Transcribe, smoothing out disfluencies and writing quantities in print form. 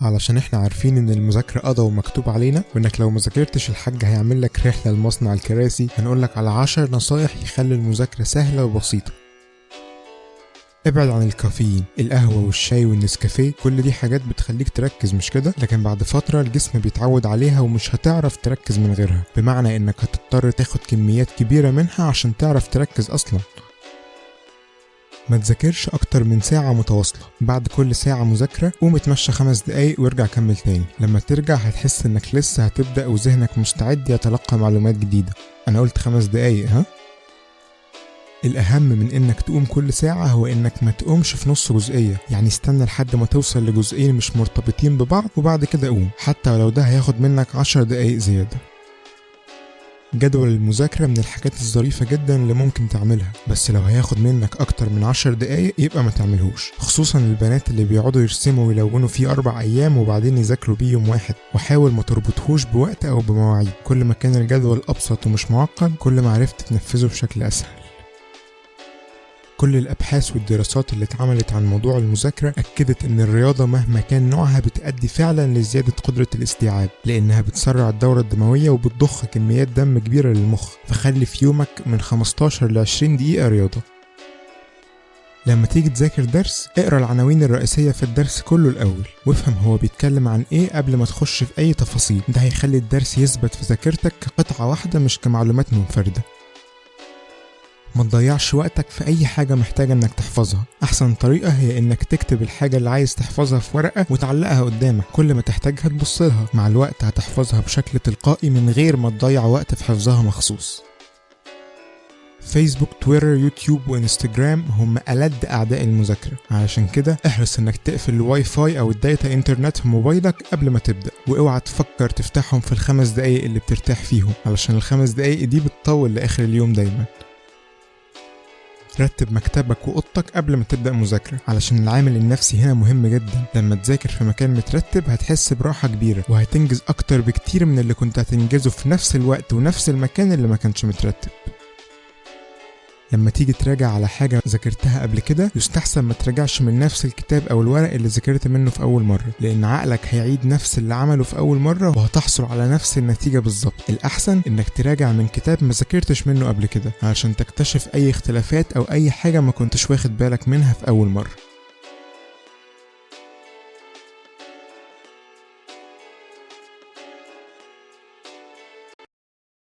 علشان احنا عارفين ان المذاكرة قضا ومكتوب علينا، وانك لو مذاكرتش الحاج هيعمل لك رحلة لمصنع الكراسي. هنقولك على 10 نصايح يخلي المذاكرة سهلة وبسيطة. ابعد عن الكافيين، القهوة والشاي والنسكافيه، كل دي حاجات بتخليك تركز مش كده؟ لكن بعد فترة الجسم بيتعود عليها ومش هتعرف تركز من غيرها، بمعنى انك هتضطر تاخد كميات كبيرة منها عشان تعرف تركز اصلا. ما تذاكرش اكتر من ساعة متواصلة، بعد كل ساعة مذاكرة قوم اتمشى 5 دقايق وارجع كمل تاني. لما ترجع هتحس انك لسه هتبدأ وذهنك مستعد يتلقى معلومات جديدة. انا قلت 5 دقايق ها؟ الأهم من إنك تقوم كل ساعة هو إنك ما تقومش في نص جزئية، يعني استنى لحد ما توصل لجزئين مش مرتبطين ببعض وبعد كده قوم، حتى لو ده هياخد منك 10 دقايق زيادة. جدول المذاكرة من الحاجات الظريفة جدا اللي ممكن تعملها، بس لو هياخد منك أكتر من 10 دقايق يبقى ما تعملهوش، خصوصا البنات اللي بيقعدوا يرسموا ويلونوا فيه 4 أيام وبعدين يذاكروا بيه يوم واحد. وحاول ما تربطهوش بوقت أو بمواعيد، كل ما كان الجدول أبسط ومش معقد كل ما عرفت تنفذه بشكل أسهل. كل الأبحاث والدراسات اللي اتعملت عن موضوع المذاكرة أكدت إن الرياضة مهما كان نوعها بتأدي فعلا لزيادة قدرة الاستيعاب، لأنها بتسرع الدورة الدموية وبتضخ كميات دم كبيرة للمخ. فخلي في يومك من 15 ل 20 دقيقة رياضة. لما تيجي تذاكر درس اقرأ العناوين الرئيسية في الدرس كله الأول، وافهم هو بيتكلم عن إيه قبل ما تخش في أي تفاصيل. ده هيخلي الدرس يثبت في ذاكرتك كقطعة واحدة مش كمعلومات منفردة. ما تضيعش وقتك في أي حاجة محتاجة إنك تحفظها. أحسن طريقة هي إنك تكتب الحاجة اللي عايز تحفظها في ورقة وتعلقها قدامك، كل ما تحتاجها تبصلها. مع الوقت هتحفظها بشكل تلقائي من غير ما تضيع وقت في حفظها مخصوص. فيسبوك، تويتر، يوتيوب وإنستجرام هم ألد أعداء المذاكرة، علشان كده احرص إنك تقفل الواي فاي أو ال data إنترنت في موبايلك قبل ما تبدأ، واوعى تفكر تفتحهم في ال5 دقايق اللي بترتاح فيهم، علشان ال5 دقايق دي بتطول لآخر اليوم دايما. رتب مكتبك وأوضتك قبل ما تبدأ مذاكرة، علشان العامل النفسي هنا مهم جدا. لما تذاكر في مكان مترتب هتحس براحة كبيرة وهتنجز أكتر بكتير من اللي كنت هتنجزه في نفس الوقت ونفس المكان اللي ما كانش مترتب. لما تيجي تراجع على حاجة ذاكرتها قبل كده يستحسن ما تراجعش من نفس الكتاب أو الورق اللي ذاكرت منه في أول مرة، لأن عقلك هيعيد نفس اللي عمله في أول مرة وهتحصل على نفس النتيجة بالظبط. الأحسن إنك تراجع من كتاب ما ذاكرتش منه قبل كده علشان تكتشف أي اختلافات أو أي حاجة ما كنتش واخد بالك منها في أول مرة.